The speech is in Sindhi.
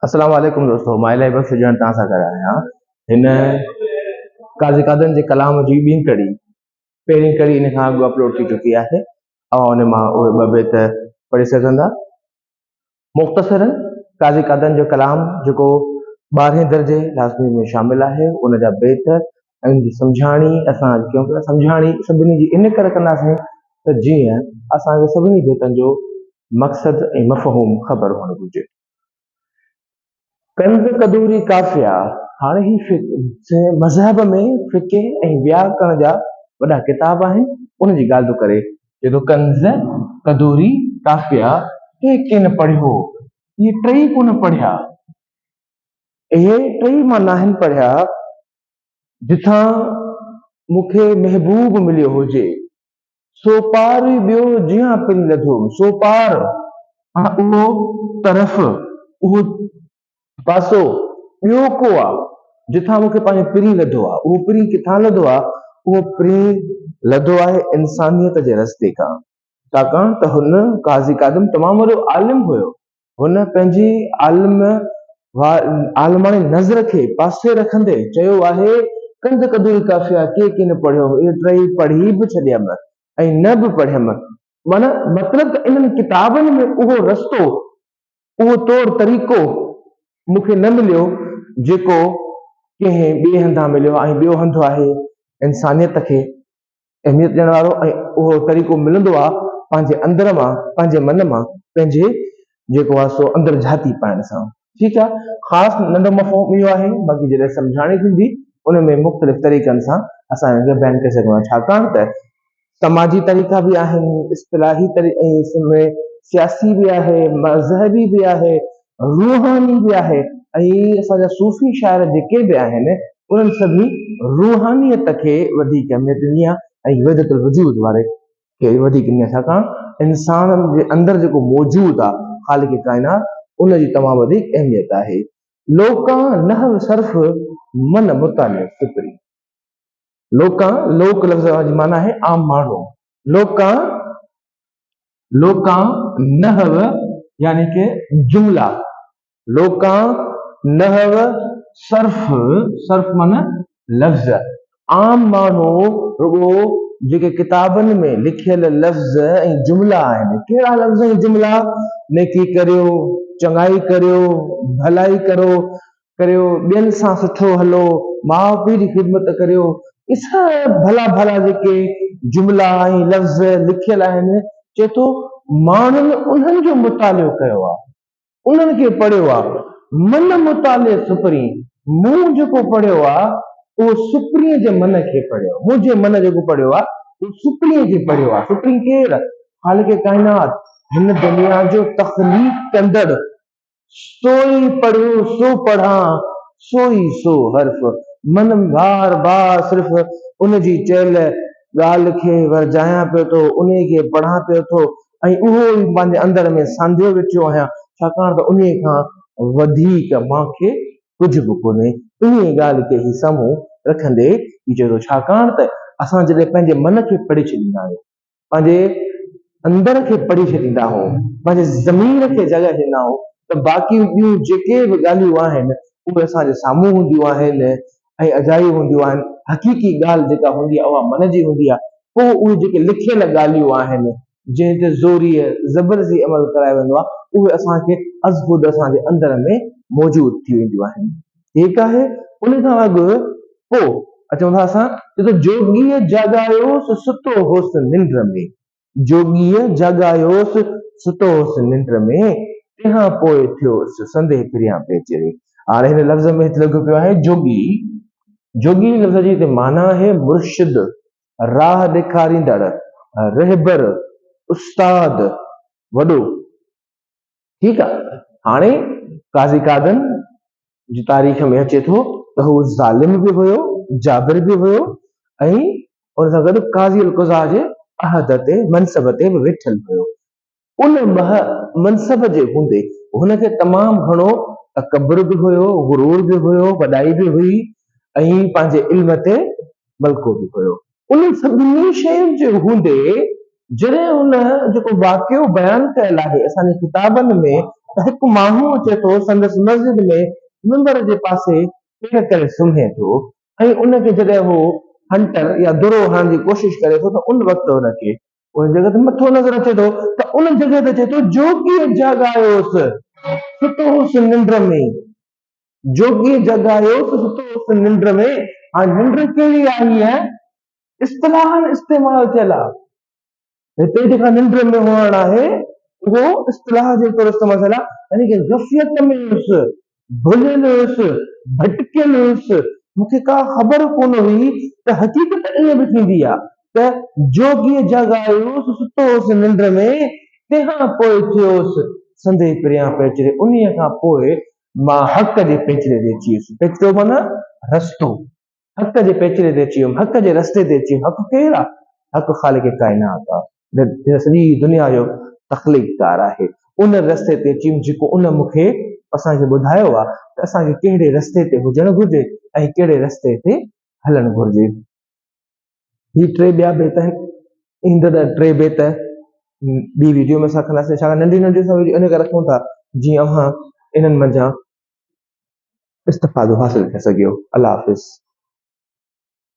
السلام عليڪم دوستو مان الاهي بخش ڄڻ توهان سان گڏ آهيان هن قاضي قادن جي ڪلام جي ٻي ڪڙي پهرين ڪڙي ان کان اڳ اپلوڊ ٿي چڪي آهي اوهان ان مان اهي ٻه بيت پڙهي سگهندا مختصرا قاضي قادن جو ڪلام جيڪو ٻارهين درجي لازمي ۾ شامل آهي ان جا بيت ۽ ان جي سمجهاڻي اسان اڄ ڪيون پيا سمجهاڻي سڀني جي ان ڪري ڪنداسين ته جيئن اسان کي سڀني بيتن جو مقصد ۽ مفهوم خبر هئڻ گهرجي. ڪنز قدوري ڪافيا، هاڻي هي مذهب ۾ فقه ۽ ويا ڪرڻ جا وڏا ڪتاب آهن، ان جي ڳالهه ٿو ڪري. چئي ٿو ڪنز قدوري ڪافيا ڪنهن ڪين پڙهيو، اهي ٽئي ڪونه پڙهيا، اهي ٽئي مان ناهن پڙهيا، جتان مون کي محبوب مليو هجي. سو پار ئي ٻيو جيان پڻ لڌو. سو پار معنيٰ اهو طرف، اهو پاسو ٻيو ڪو آ، جتان مون کي پنهنجو پرين لڌو آ. اهو پرين ڪٿان لڌو آ؟ اهو پرين لڌو آهي انسانيت جي رستي کان. ڇاڪاڻ ته هن قاضي قادم تمام وڏو عالم هيو. هن پنهنجي عالم عالماڻي نظر کي پاسي رکندي چيو آهي، ڪنڌ ڪدوري ڪافيا ڪي ڪين پڙهيم، اهي ٽئي پڙهي به ڇڏيم ۽ نه به پڙهيم. معنيٰ مطلب ته انهن ڪتابن ۾ اهو رستو، اهو طور طريقو مون کي نه مليو، جيڪو ڪنهن ٻئي هنڌان مليو ۽ ٻيو هنڌ آهي انسانيت کي اهميت ڏيڻ وارو ۽ اهو طريقو ملندو آ پنهنجي اندر مان پنهنجي من مان پنهنجي جيڪو آ سو اندر جهاتي پائڻ سان ٺيڪ آ خاص ننڍو مفهوم اهو آهي باقي جڏهن سمجهاڻي ٿيندي ان ۾ مختلف طريقن سان اسان ان کي بيان ڪري سگهون ٿا ڇاڪاڻ ته سماجي طريقا به آهن اصطلاحي طريقا ۽ سياسي به آهي مذهبي به آهي روحاني به آهي ۽ اسان جا صوفي شاعر جيڪي به آهن انهن سڀني روحانيت کي وڌيڪ اهميت ڏني آهي ۽ وحدت الوجود واري کي وڌيڪ ڏني آهي ڇاڪاڻ انسان جي اندر جيڪو موجود آهي خالق ڪائنات ان جي تمام وڌيڪ اهميت آهي لوڪان نحو صرف من مطالع فڪري لوڪان لوڪ لفظ جي معنيٰ آهي عام ماڻهو لوڪان لوڪان نحو يعني ڪه جملا، لوڪان نحو صرف، صرف معنيٰ لفظ، عام ماڻهو رڳو جيڪي ڪتابن ۾ لکيل لفظ ۽ جملا آهن، ڪهڙا لفظ ۽ جملا؟ نيڪي ڪريو، چڱائي ڪريو، ڀلائي ڪرو، ڪريو، ٻين سان سٺو هلو، ماء پيء جي خدمت ڪريو، اهي سڀ ڀلا ڀلا جيڪي جملا ۽ لفظ لکيل آهن، چئي ٿو ماڻهن انهن جو مطالعو ڪيو آهي، انهن کي پڙهيو آهي، من مطالعي سپرين، مون جيڪو پڙهيو آهي اهو سپرينء جي من کي پڙهيو، منهنجي من جيڪو پڙهيو آهي اهو سپرينء کي پڙهيو آهي، سپرين ڪير؟ خالق ڪائنات، هن دنيا جو تخليق ڪندڙ، سو ئي پڙهيو سو پڙهان، سو ئي سو حرف. من بار بار صرف ان جي چيل ڳالهه کي ورجايان پيو ٿو، انهي کي پڙهان پيو ٿو ۽ اهو ئي پنهنجي اندر ۾ سانڍيو ويٺو آهيان، ڇاڪاڻ ته انهي کان وڌيڪ مان کي ڪجهه به ڪونهي. انهي ڳالهه کي هي سامهون رکندي هي چئي ٿو، ڇاڪاڻ ته اسان جڏهن پنهنجي من کي پڙهي ڇڏيندا آهيون. پنهنجي اندر کي پڙهي ڇڏيندا هئون، پنهنجي ضمير کي جڳهه ڏيندا هئون ته باقي ٻيون جيڪي به ڳالهيون آهن اهي اسان جي سامهون هونديون آهن ۽ اجايون هونديون آهن، حقيقي ڳالهه جيڪا هوندي آهي اها من جي هوندي آهي، پوء اهي جيڪي لکيل ڳالهيون آهن جنهن تي زوريء زبرزي عمل ڪرايو ويندو آهي اهي اسان کي ازخود اسان جي اندر ۾ موجود ٿي وينديون آهن. ٺيڪ آهي ان کان اڳ پوء اچون ٿا اسان چي ٿو جوڳيء جاڳايوس ستو هوس ننڊ ۾، جوڳيء جاڳايوس ستو هوس ننڊ ۾، تنهان پوء ٿيوس سندي پريان پيچري. هاڻي هن لفظ ۾ هت لڳو پيو آهي جوڳي، جوڳي لفظ جي هتي معنيٰ آهي مرشد، راهه ڏيکاريندڙ، رهبر، استاد، وڏو. ٺيڪ آ هاڻي قاضي قادن جي تاريخ ۾ اچي ٿو ته هو ظالم به هيو جابر به هيو ۽ ان سان گڏ قاضي القضاء جي عهد تي منصب تي به ويٺل هيو ان منصب جي هوندي هن کي تمام گهڻو تڪبر به هيو غرور به هيو وڏائي به هئي ۽ پنهنجي علم تي ملڪو به هيو انهن سڀني شين جي هوندي جڏهن هن جيڪو واقعو بيان ڪيل آهي اسان جي ڪتابن ۾ ته هڪ ماڻهو اچي ٿو سندس مسجد ۾ منبر جي پاسي پير ڪري سمهي ٿو ۽ ان کي جڏهن هو هنٽر يا درو هڻڻ جي ڪوشش ڪري ٿو ته ان وقت هن کي ان جڳهه تي مٿو نظر اچي ٿو ته ان جڳهه تي چئي ٿو جوڳيء جاڳايوس ستو هوس ننڊ ۾. جوڳيء جاڳايوس ستو هوس ننڊ ۾. هاڻ ننڊ ڪهڙي آهي هيء اصطلاحاً استعمال ٿيل آهي. هتي جيڪا ننڊ ۾ هئڻ آهي اهو اصطلاح جي طور استعمال ٿيل آهي يعني ڪه غفلت ۾ هيس، ڀليل هيس، ڀٽڪيل هيس، مون کي ڪا خبر ڪونه هئي ته حقيقت ائين به ٿيندي آهي ته جوڳيء جاڳايوس ستو هوس ننڊ ۾ تنهن کان پوء ٿيوس سندي پريان پيچري انهيء کان پوء مان حق جي پيچري تي اچي ويس، پيچرو معنيٰ رستو. حق جي پيچري تي اچي ويم، حق جي رستي تي اچي ويم، حق ڪير آ؟ حق خالق ڪائنات آ، جنهن سڄي دنيا جو تخليقڪار آهي، ان رستي تي اچي ويم جيڪو ان مون کي اسان کي ٻڌايو آ ته اسان کي ڪهڙي رستي تي هجڻ گهرجي ۽ ڪهڙي رستي تي هلڻ گهرجي. هي ٽي ٻيا بيت آهن، ايندڙ ٽي بيت ٻي ويڊيو ۾ اسان کڻنداسين، ڇاڪاڻ ننڍيون ننڍيون اسان ويڊيو ان ڪري رکون ٿا جيئن اوهان انهن منجهان استفادو حاصل ڪري سگهيو. الله حافظ.